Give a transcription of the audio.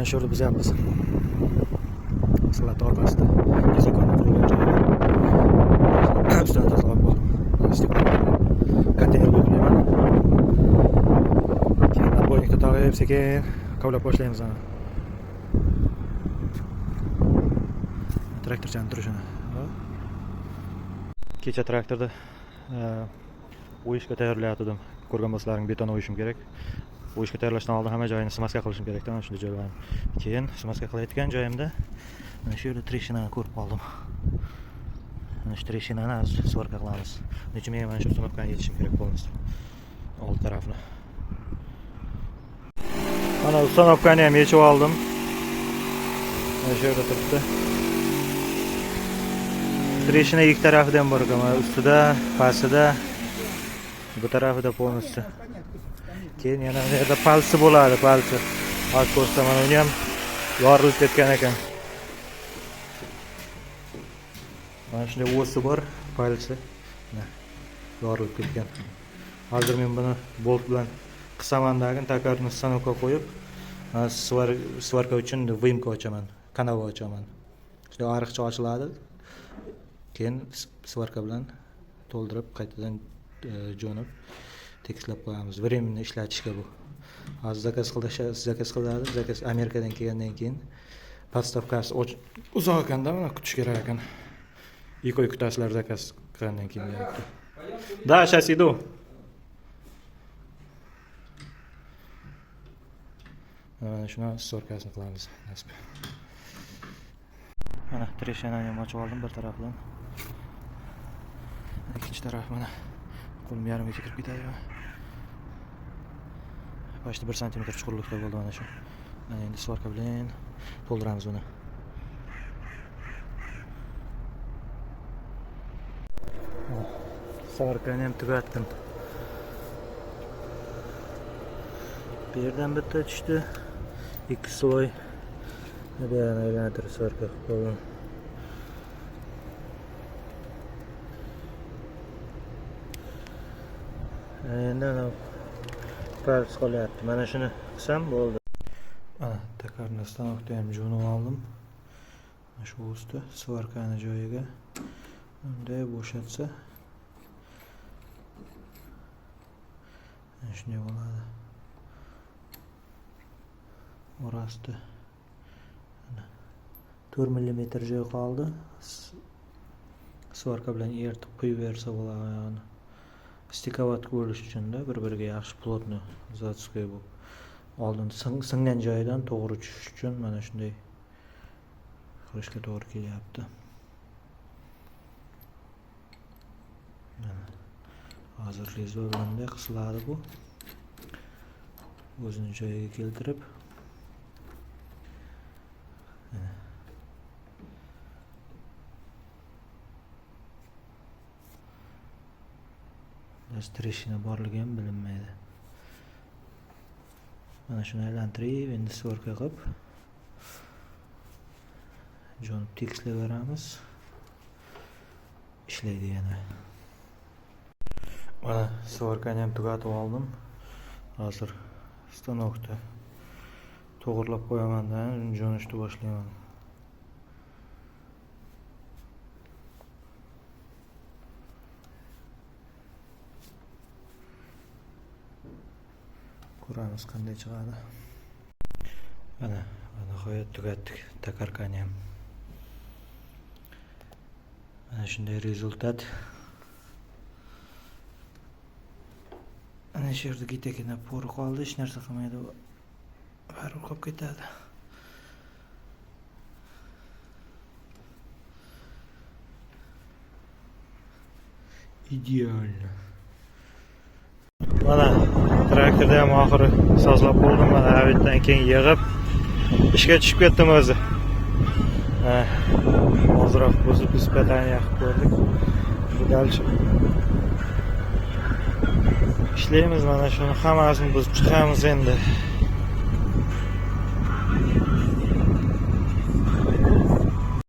Mana shu yerda buzyapmiz. Salat orqasida незаконно qurilgan joy. Ustini tozalab qo'ydim. Konteyner qo'yib qo'yaman. Keyin отбойник ni tag'ib, sekin kovlab boshlaymiz ana. Traktorchani turishini. Kecha traktorda o'yishga tayyorlayotgandim. Ko'rgan bo'lsalaring, beton o'yishim kerak. O'yishga tayyorlashdan oldin hamma joyini смазка qilishim kerakda, mana shunday joylarni. Keyin смазка qilayotgan joyimda mana shu yerda трещина ni ko'rib qoldim. Mana shu трещина ni hozir сварка qilamiz. Buning uchun menga mana shu установка ni yechishim kerak полностью. Old tarafini. Mana установка ni ham yechib oldim. Mana shu yerda turibdi. Трещина ikki tarafida ham bor ekan, mana ustida, pastida, bu tarafida полностью. Keyin yana bu yerda пальцы bo'ladi, пальцы. Hozir ko'rsataman, uni ham yorilib ketgan ekan. Mana shunday оси bor, пальцы. Mana yorilib ketgan. Hozir men buni bolt bilan qisaman, dagin токарный станок ka qo'yib, сварка uchun выемка ochaman, kanava ochaman. Shunday ariqcha ochiladi. Keyin сварка bilan to'ldirib, qaytadan jo'nab tekislab qo'yamiz. Временно ishlatishga bu. Hozir заказ qilish, заказ qiladi, заказ Amerikadan kelgandan keyin поставка si uzoq ekanda, mana kutish kerak ekan. 2 oy kutasizlar заказ qilgandan keyin deyapti. Да, сейчас иду. Mana shuni сварка sini qilamiz, nasib. Mana трещина ni ham ochib oldim bir tarafidan. Ikkinchi taraf mana qo'lim yarmigacha kirib ketadi. Почти 1 santimetr chuqurlikda bo'ldi mana shu. Mana endi сварка bilan to'ldiramiz buni. Сварка ni ham tugatdim. Bu yerdan bitta tushdi. Ikki слой. Bu yerdan aylantirib сварка qilib qo'ydim. Endi ana палец qolyapti. Mana shuni qilsam bo'ldi. Mana токарный станок da ham jo'nab oldim. Mana shu usti сварка ni joyiga bunday bo'shatsa, mana shunday bo'ladi. Orasida mana 4 millimetr joy qoldi. Сварка bilan eritib quyib bersa bo'ladi oyog'ini. Стыковать bo'lish uchunda bir-biriga yaxshi, плотно, заводской bo'lib oldin singan joyidan to'g'ri tushish uchun mana shunday qilishga to'g'ri kelyapti. Mana hozir резьба bilan bunday qisiladi bu. O'zini joyiga keltirib. Mana. Даже трещина borligi ham bilinmaydi. Mana shuni aylantirib, endi сварка qilib jo'nib tekislab beramiz. Ishlaydi yana. Mana сварка ni ham tugatib oldim. Hozir станок da to'g'irlab qo'yaman-da, jo'nashni boshlayman. Ko'ramiz qanday chiqadi. Mana nihoyat tugatdik токарка ni ham. Mana shunday результат. Ana shu yerda kitakina пор qoldi, hech narsa qilmaydi u. Baribir qolib ketadi. Идеально. Mana traktorda ham oxiri sozlab bo'ldim. Mana обед dan keyin yig'ib ishga tushib ketdim o'zi. Ha, ozroq buzib испытание qilib ko'rdik. Дальше ishlaymiz, mana shuni hammasini buzib chiqamiz endi.